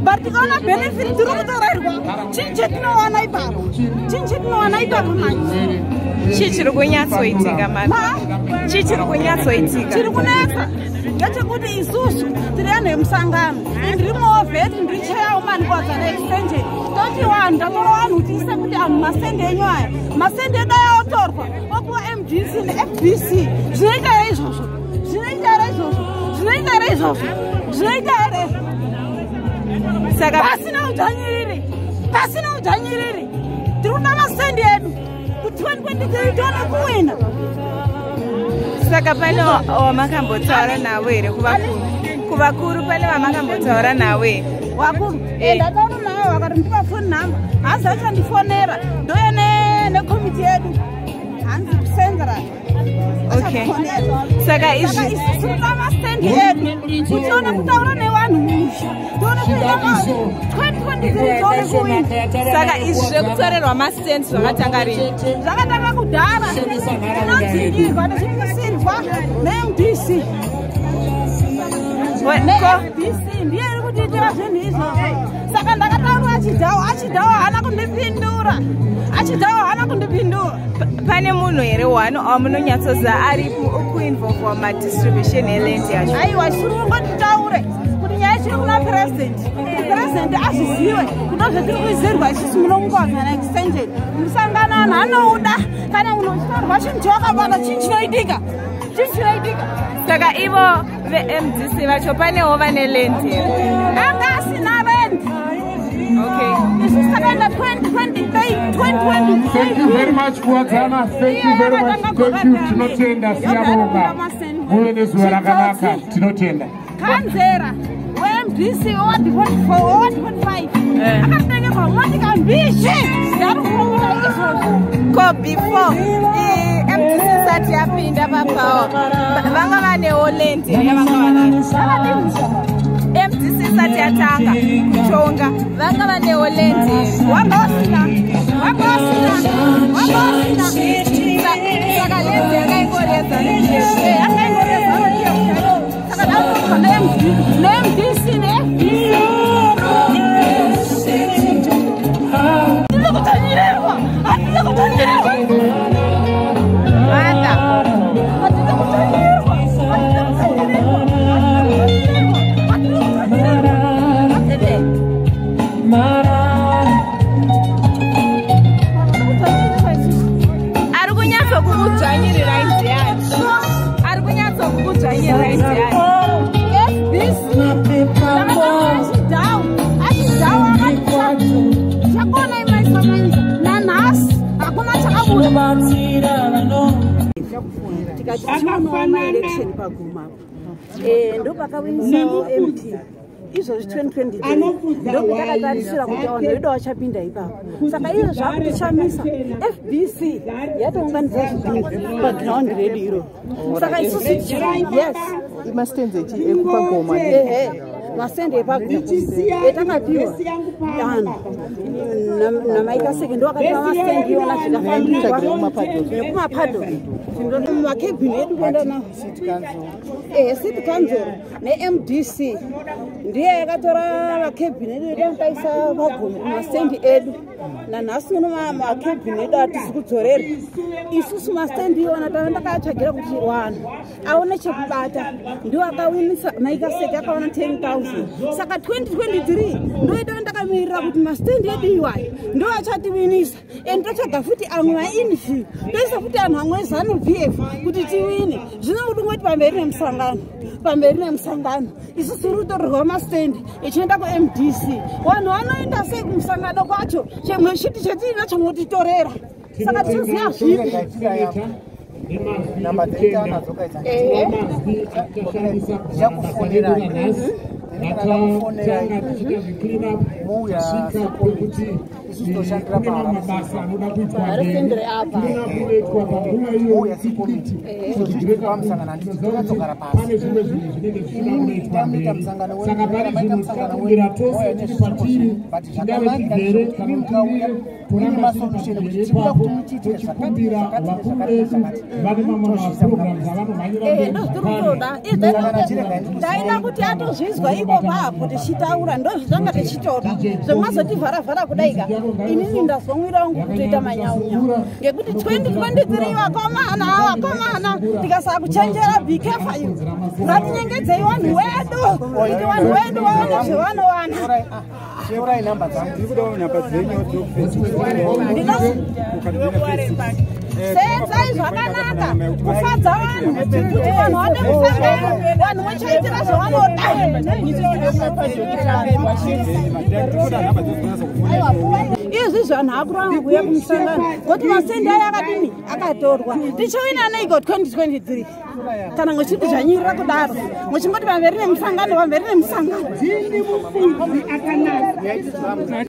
But tikaona benefit tiri kutorerwa. Chii chetinowana ipapo? Chii chetinowana ipapo manje? Chii chiri kunyatsoitika mani? Chii chiri kunyatsoitika? Chiri kunetsa ngechekuti isusu tiri anhu emusangano. Ndiri muovheti, ndiri chairwoman kuWadzana Extension. Toti vanhu, tatora vanhu kuti ise kuti anhu masendi enyu aya, masendi edu aya otorwa opiwa MDC neFBC. Zvinoita here izvozvo? Zvinoita here izvozvo? Zvinoita here izvozvo? Zvinoita here? Saka pasina udzvanyiriri, pasina udzvanyiriri, tiri kuda masendi edu ku2023 tione kuwina. Saka pane wamakambotaura navo here kuvakuru? Kuvakuru pane vamakambotaura navo here? Wakuru ndataura navo, vakati ndipa phone number, hanzi achandifonera, ndoya nekomiti yedu, hanzi kusenzera. Okay, saka izvi Isusu tinoda mastendi edu kuti tione kutaura nevanhu musha, tione kuita 2023, tione kuwina. Saka izvi zvekutorerwa mastendi zvakatanga rini? Zvakatanga kudhara. Tinodzingirwa tichipisirwa neMDC. NeFBC ndiye iri kutiitira zvinhu izvozvo. Saka ndakataura Achidhawo, Achidhawo haana kundipindura, Achidhawo haana kundipindura. Pane munhu here one wamunonyatsoziva ari kuinvolvwa madistribution eland yacho? Aiwa, chiri kungotitaure kuti nyaya chiri kuna president, kuti president azvizive kuda zvatiri kuizirwa isusu muno muKuwadzana Extension. Musangano anhu anouda. Kana munhu uchitorwa chinhu chawakabata, chii chinoitika? Chii chinoitika? Saka ivo veMDC vacho panewo vane land here? Anga asina land. Isusu takaenda 2023, 2023. Thank you very much, Kuwadzana. Thank you very much. Thank you. Tinotenda, siyabonga. Muve nezuva rakanaka. Tinotenda. Kanzera weMDC ward 44, ward 45 akatengerwa motika mbishi ndari kuona izvozvo. Ko before MDC isati yapinda papower, vanga vanewo land here yavanga vanayo? MDC isati yatanga kutonga, vanga vanewo land here? Wanga wasina, wanga wasina, wanga wasina. Saka land yanga ingori yeZANU? Yanga ingori yeZANU. Saka ndakutorwa neMDC neFBC. Hatidi kudzvanyirirwa, hatidi kudzvanyirirwa. Mother. Hatidi kudzvanyirirwa, hatidi kudzvanyirirwa, hatidi kudzvanyirirwa, hatidi kudzvanyirirwa isusu. Ari kunyatsokukudzvanyirirai ndiani? Ari kunyatsokukudzvanyirirai ndiani? FBC. Achidhawu, Achidhawu akati chakonai maisamanza, nanhasi hakuna chakabuda. Tikati tionawo maelection paguma apo, ndopakawinisawo MP izvozvi 2023, ndopatakatarisira kuti vanhu vedu vachapinda ipapo. Saka iyo zvakutichamisa, FBC yatounganidza zvidhina paground redu iro. Saka isusu, yes. Mastands ekupagoma? Ehe, masendi epagoma etakapiwa vanhu namaikaseke, ndo akatipa masendi iwona, zvikafambirwa nekumapadho, makebhini edu kuenda nawo. Ehe, city council neMDC ndiye yakatora makebhini edu edu taisa pagoma kumastendi edu. Nanhasi uno makebhini edu hatisi kudzorerwa isusu. Mastendi iwona tava ndakatsvagira kuti vanhu aone chekubata. Ndiwo akawinisa Maikaseke, akawana 10 000. Saka 2023 ndoita ndakamirira kuti mastendi edu iwayo ndo achatiwinisa, and totsvaga futi amwe mainfil, toisa futi anhu amwe eZANU PF kuti tiwine. Zvino kuti ngoti pamberi nemusangano, pamberi nemusangano. Isusu tiri kutorerwa mastendi ichienda kuMDC. Vanhu vanoenda sei kumusangano kwacho, chimwe chiti chetiinacho motitorera? Saka tinoziva zvipi? Namba dzeitanadzo kaidza, ndichakufonerai, Tatanga tichiita zveclean up, Muuya tasvika sekomiti. pekuti Kune mamwe mabasa anoda kuitwa mberi, tinoda kunoitwa panguva iyoyo kuti pane zvimwe zvinhu zvinenge zvichida kunoitwa mberi. Saka pari zvino tikakumbira tose tiri patiri, tingave tigere kana timire, toramba tiri pagere ipapo, tochikumbira vakuru vedu vane mamwe maprograms avanomhanyira mberi zvakare. Ndaida kuti atozvizwa ipo papo tichitaura, ndozvitanga tichitoda zvemazotivharavhara kudaika. Inini ndazwa mwiri wangu kutoita manyaunyau ngekuti 2023, vakomana, vakomana, tikasaa kuchenjera, be careful you, ngatinyengedzei vanhu wedu kuti vanhu wedu vaone zvavanowana. Torai namba dzangu. Ndiri kudawo nhamba dzenyu. Senzai zvakanaka kufadza vanhu kuti vanhu vade musangano, vanhu vochaitira zvavanoda. Izvi zvanhu akuramba kuuya kumusangano kuti masendi ayo akadini, akatorwa. Tichiwina neiko 2023 kana muchiti zvanyirira kudaro, muchingoti pamberi nemusangano, pamberi nemusangano? Ndini mufudzi akanaka.